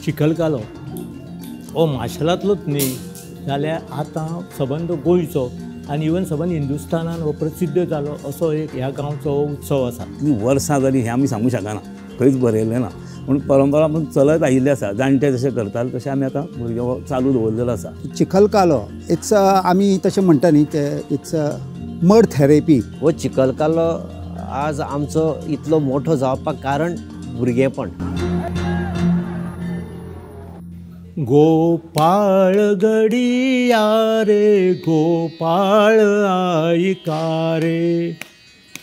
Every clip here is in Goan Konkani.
चिखलकालो हो माशेलांतलोच न्ही जाल्यार आतां सबंद गोंयचो आनी इवन सबंद हिंदुस्थानान हो प्रसिद्ध जालो असो एक ह्या गांवचो उत्सव आसा. वर्सां जालीं हें आमी सांगूंक शकना, खंयच बरयलें ना, पूण परंपरा पूण चलत आयिल्ली आसा. जाणटे जशें करताले तशें आमी आतां भुरगे चालू दवरलेलो आसा. चिखलकालो it's आमी तशें म्हणटा न्ही ते it's mud therapy. हो चिखलकालो आज आमचो इतलो मोठो जावपाक कारण भुरगेपण. गोपाळ गडिया रे गोपाळ ऐका रे,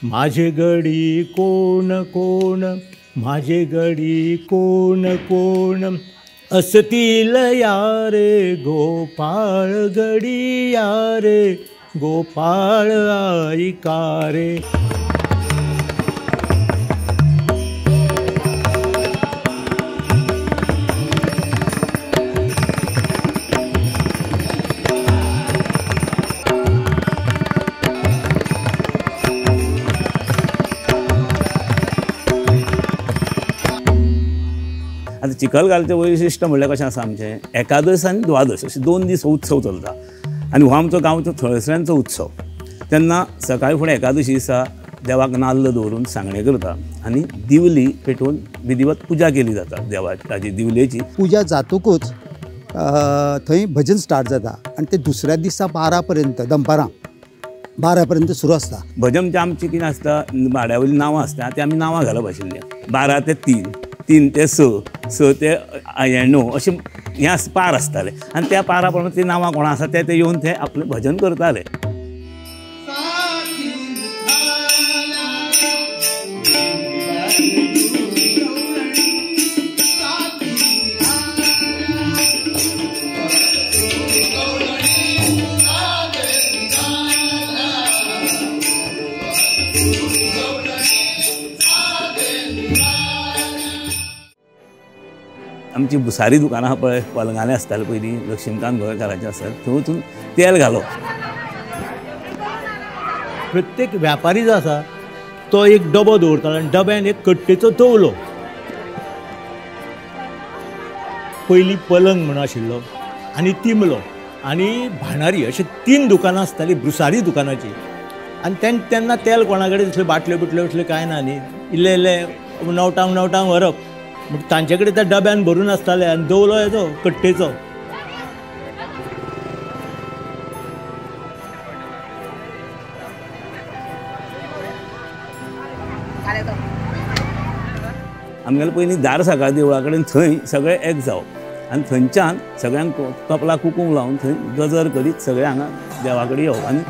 माझे गडी कोण कोण, माझे गडी कोण कोण असतील या रे, गोपाळ गडिया रे गोपाळ ऐका रे. आतां चिखलकाल्याचें वैशिश्ट म्हणल्यार कशें आसा आमचें, एकादश आनी द्वादश अशे 2 दीस उत्सव चलता आनी हो आमचो गांवचो थळसऱ्यांचो उत्सव. तेन्ना सकाळी फुडें एकादशी दिसा देवाक नाल्ल दवरून सांगणें करता आनी दिवली पेटोवन विधिवत पुजा केली जाता देवाची दिवलेची. पुजा जातकूच थंय भजन स्टार्ट जाता आनी ते दुसऱ्या दिसा 12 पर्यंत, दनपारां 12 पर्यंत सुरू आसता. भजन जें आमचें कितें आसता, वाड्या वयलीं नांवां आसता, ती आमी नांवां घालप आशिल्लीं. 12 ते 3, 3 ते 6, 6 ते 9 अशें हें पार आसतालें आनी त्या पारा प्रमाणे ती नांवां कोणा आसा ते येवन ते आपलें भजन करताले. आमची भुसारी दुकानां आहा पळय, पलंगाले आसताले पयलीं, लक्ष्मीकांत गोवेकाराचें आसता, थंय वचून तेल घालप. प्रत्येक व्यापारी जो आसा तो एक डबो दवरतालो आनी डब्यान एक कट्टेचो तवलो, पयलीं पलंग म्हणून आशिल्लो आनी तिमलो आनी भाणारी अशी 3 दुकानां आसतालीं भुसारी दुकानाची. आनी तेन्ना तेल कोणा कडेन दिसलें बाटल्यो बिटल्यो असल्यो कांय ना न्ही, इल्लें इल्लें नवटांक नवटांक व्हरप, म्हणजे तांचे कडेन त्या डब्यान भरून आसताले आनी दवलो येचो कट्टेचो. आमगेले पयलीं दार सकाळ देवळा कडेन थंय सगळे एक जावप आनी थंयच्यान सगळ्यांक कपलाक कुकूम लावन थंय गजर करीत सगळे हांगा देवा कडेन येवप आनी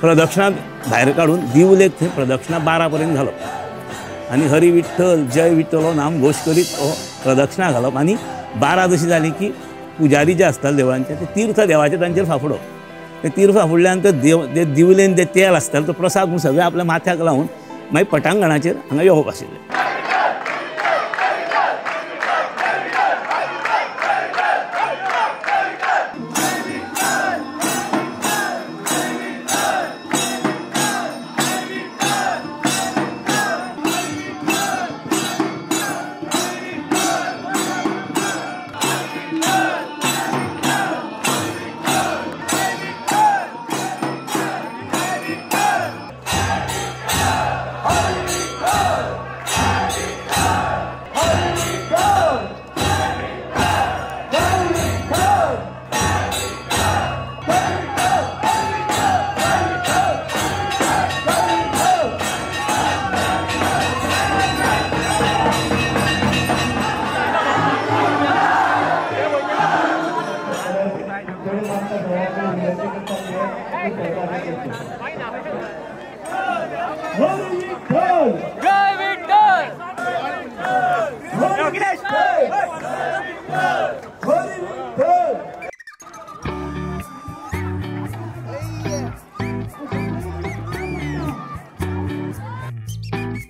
प्रदक्षिणा भायर काडून दिवलेक थंय प्रदक्षिणा 12 पर्यंत घालप आनी हरी विठ्ठल जय विठ्ठल हो नाम घोश करीत हो प्रदक्षिणा घालप. आनी 12 जशी जाली की पुजारी जे आसताले देवळांचे ते तीर्थ देवाचे तांचेर फाफडप. ते तीर्थ फाफुडल्या नंतर देव ते दिवलेन ते तेल आसतालें तो प्रसाद म्हूण सगळें आपल्या माथ्याक लावन मागीर पटांगणाचेर हांगा येवप आशिल्लें.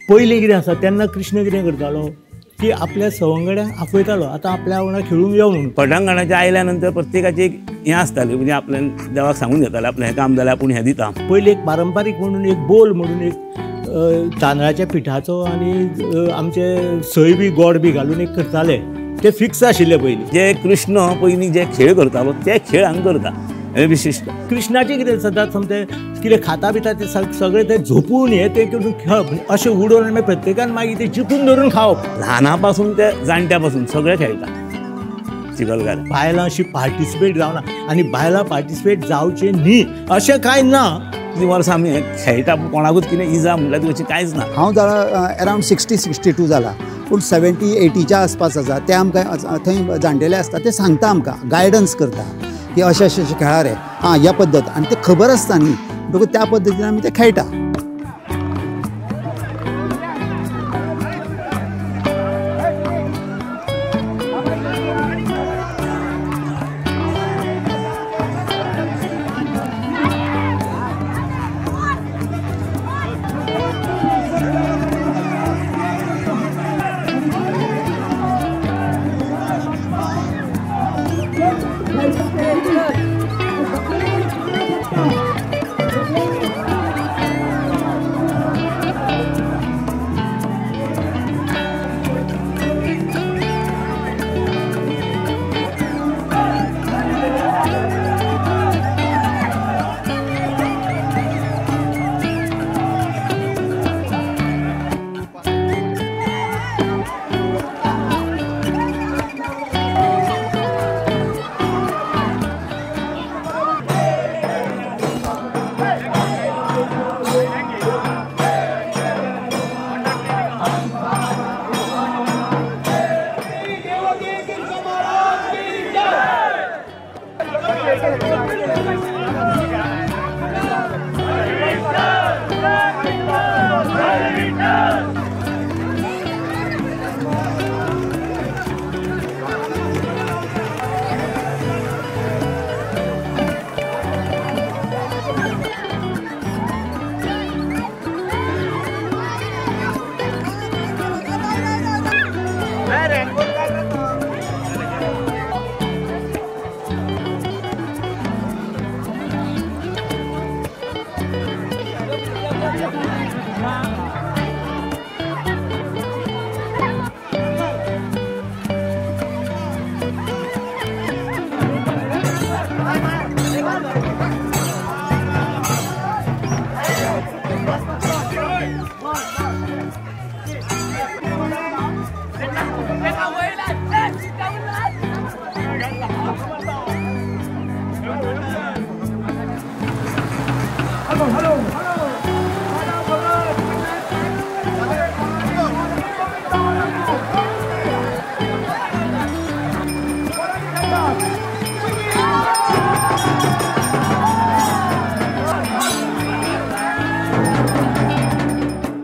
पयलीं कितें आसा तेन्ना कृष्ण कितें करतालो की आपल्या सवंगड्यांक आपयतालो, आतां आपल्या वांगडा खेळूंक यो म्हणून. पटांगणाचें आयल्या नंतर प्रत्येकाची एक हें आसतालें, म्हणजे आपल्यान देवाक सांगून घेताले आपलें हें काम जाल्यार आपूण हें दिता. पयलीं एक पारंपारीक म्हणून एक बोल म्हणून एक तांदळाच्या पिठाचो आनी आमचे सय बी गोड बी घालून एक करताले. ते फिक्स आशिल्ले पयलीं. जे कृष्ण पयलीं जे खेळ करतालो ते खेळ हांगा करता हे विशिश्ट. कृष्णाचें कितें सदांच समतें कितें खाता बिता ते सगळें ते झोपून हे ते करून खेळप अशें उडोवन आनी मागीर प्रत्येकान मागीर ते जिखून धरून खावप. ल्हाना पासून ते जाणट्या पासून सगळे खेळटा चिखलकार. बायलां अशी पार्टिसिपेट जावना आनी बायलां पार्टिसिपेट जावचें न्ही अशें कांय ना. 3 वर्सां आमी खेळटा कोणाकूच कितें इजा म्हणल्यार तशी कांयच ना. हांव जाला अरावंड 60-62 जाला पूण 70-80च्या आसपास आसा ते आमकां थंय जाणटेले आसता ते सांगता आमकां गायडन्स करता की अशें अशें अशें खेळा रे आं ह्या पद्दत आनी ते खबर आसता न्ही म्हणटकूच त्या पद्दतीन आमी ते खेळटा.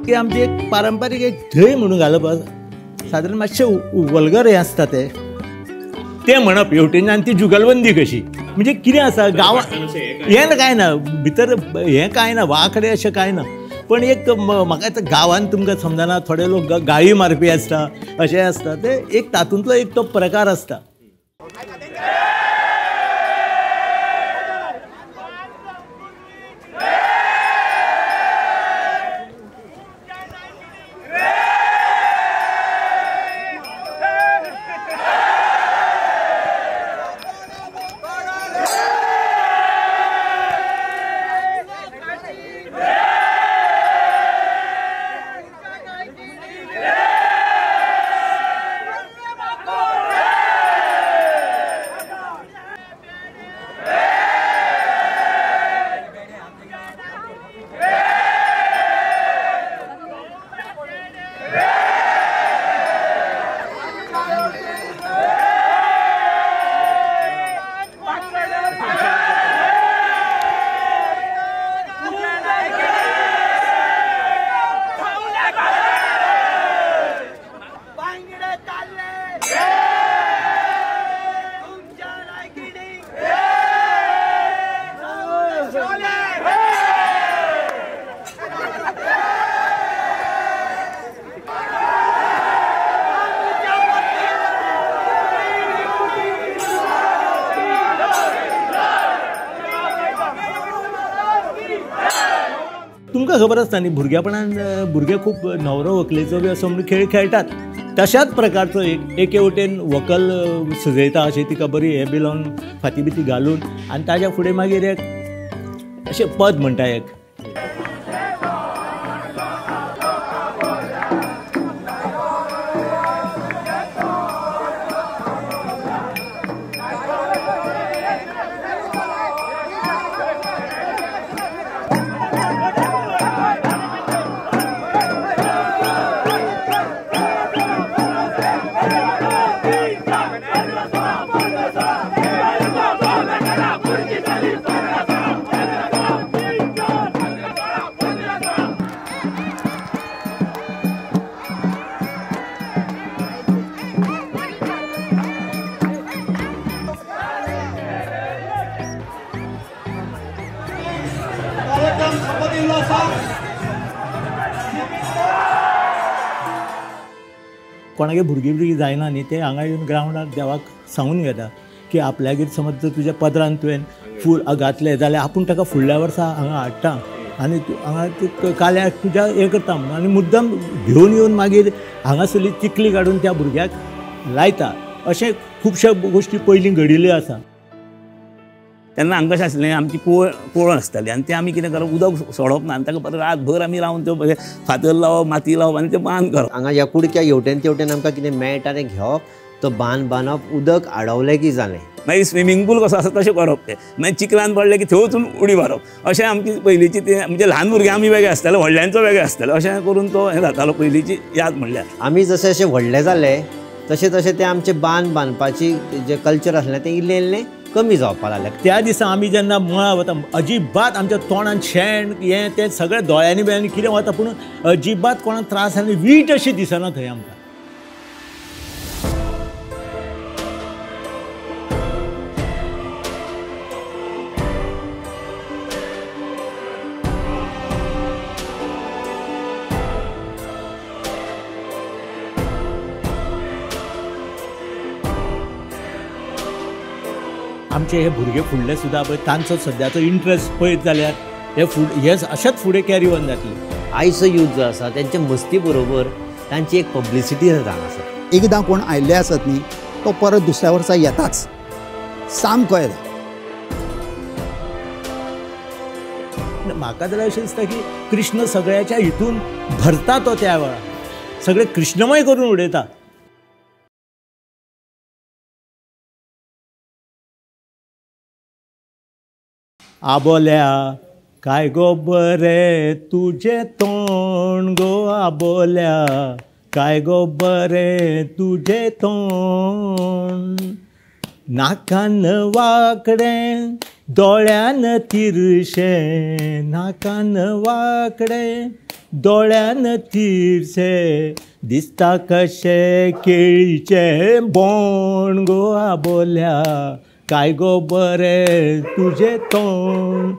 की आमची एक पारंपारीक एक धंय म्हणून घालप सादारण मातशें वल्गर हें आसता तें तें म्हणप हेवटेन आनी ती जुगलबंदी कशी म्हणजे कितें आसा गांवांत हें कांय ना भितर हें कांय ना वांकडे अशें कांय ना पण एक म्हाका आतां गांवांत तुमकां समजना थोडे लोक गाळी मारपी आसता अशें आसता ते एक तातूंतलो एक तो प्रकार आसता. तुमकां खबर आसता न्ही भुरगेपणान भुरगे खूब न्हवरो व्हंकलेचो बी असो म्हणून खेळ खेळटात. तशाच प्रकारचो एक एके वटेन व्हंकल सजयता अशें तिका बरी हें बी लावन फाती बिती घालून आनी ताज्या फुडें मागीर एक अशें पद म्हणटा एक. कोणागे भुरगीं भुरगीं जायना न्ही ते हांगा येवन ग्रावंडार देवाक सांगून घेता की आपल्यागेर समज जर तुज्या पदरान तुवें फूल घातलें जाल्यार आपूण ताका फुडल्या वर्सा हांगा हाडटा आनी हांगा काल्याक तुज्या हें करता म्हणून आनी मुद्दम घेवन येवन मागीर हांगासरली चिकली काडून त्या भुरग्याक लायता. अशें खुबश्या गोश्टी पयलीं घडिल्ल्यो आसा. तेन्ना हांगा कशें आसलें आमची कोळण आसताली आनी तें आमी कितें करप उदक सोडप ना आनी ताका परत रातभर आमी रावन त्यो फातर लावप माती लावप आनी तें बांद करप. हांगा ह्या कुडक्या हेवटेन तेवटेन आमकां कितें मेळटा तें घेवप, तो बांद बांदप, उदक आडवलें की जालें. मागीर स्विमींग पूल कसो आसा तशें करप तें, मागीर चिखलान पडलें की थंय वचून उडी मारप. अशें आमची पयलींची तें म्हणजे ल्हान भुरगीं आमी वेगळे आसताले, व्हडल्यांचो वेगळे आसताले, अशें करून तो हें जातालो पयलींची याद म्हणल्यार. आमी जशें अशें व्हडले जाले तशें तशें तें आमचें बांद बांदपाची जें कल्चर आसलें तें इल्लें इल्लें कमी जावपाक लागलें. त्या दिसा आमी जेन्ना मळा वता अजिबात आमच्या तोंडान शेण हें तें सगळें दोळ्यांनी बिळ्यांनी कितें वता पूण अजिबात कोणाक त्रास आनी वीट अशी दिसना थंय आमकां. आमचे हे भुरगे फुडले सुद्दां पळय तांचो सद्याचो इंट्रस्ट पळयत जाल्यार हे हे अशेंच फुडें कॅरी ऑन जातले. आयचो यूथ जो आसा तेंच्या मस्ती बरोबर तांची एक पब्लिसिटी जाता हांगासर. एकदां कोण आयिल्ले आसत न्ही तो परत दुसऱ्या वर्सा येताच, सामको येता. म्हाका जाल्यार अशें दिसता की कृष्ण सगळ्याच्या हितून भरता तो त्या वेळार सगळें कृष्णमय करून उडयता. आबोल्या काय गो बरें तुजें तोंड गो आबोल्या काय गो बरें तुजें तोंड, नाकान वाकडें दोळ्यान तिरशें, नाकान वाकडें दोळ्यान तिरशें, दिसता कशें केळीचें बोंड गो आबोल्या काय गो बरें तुजें तोंड.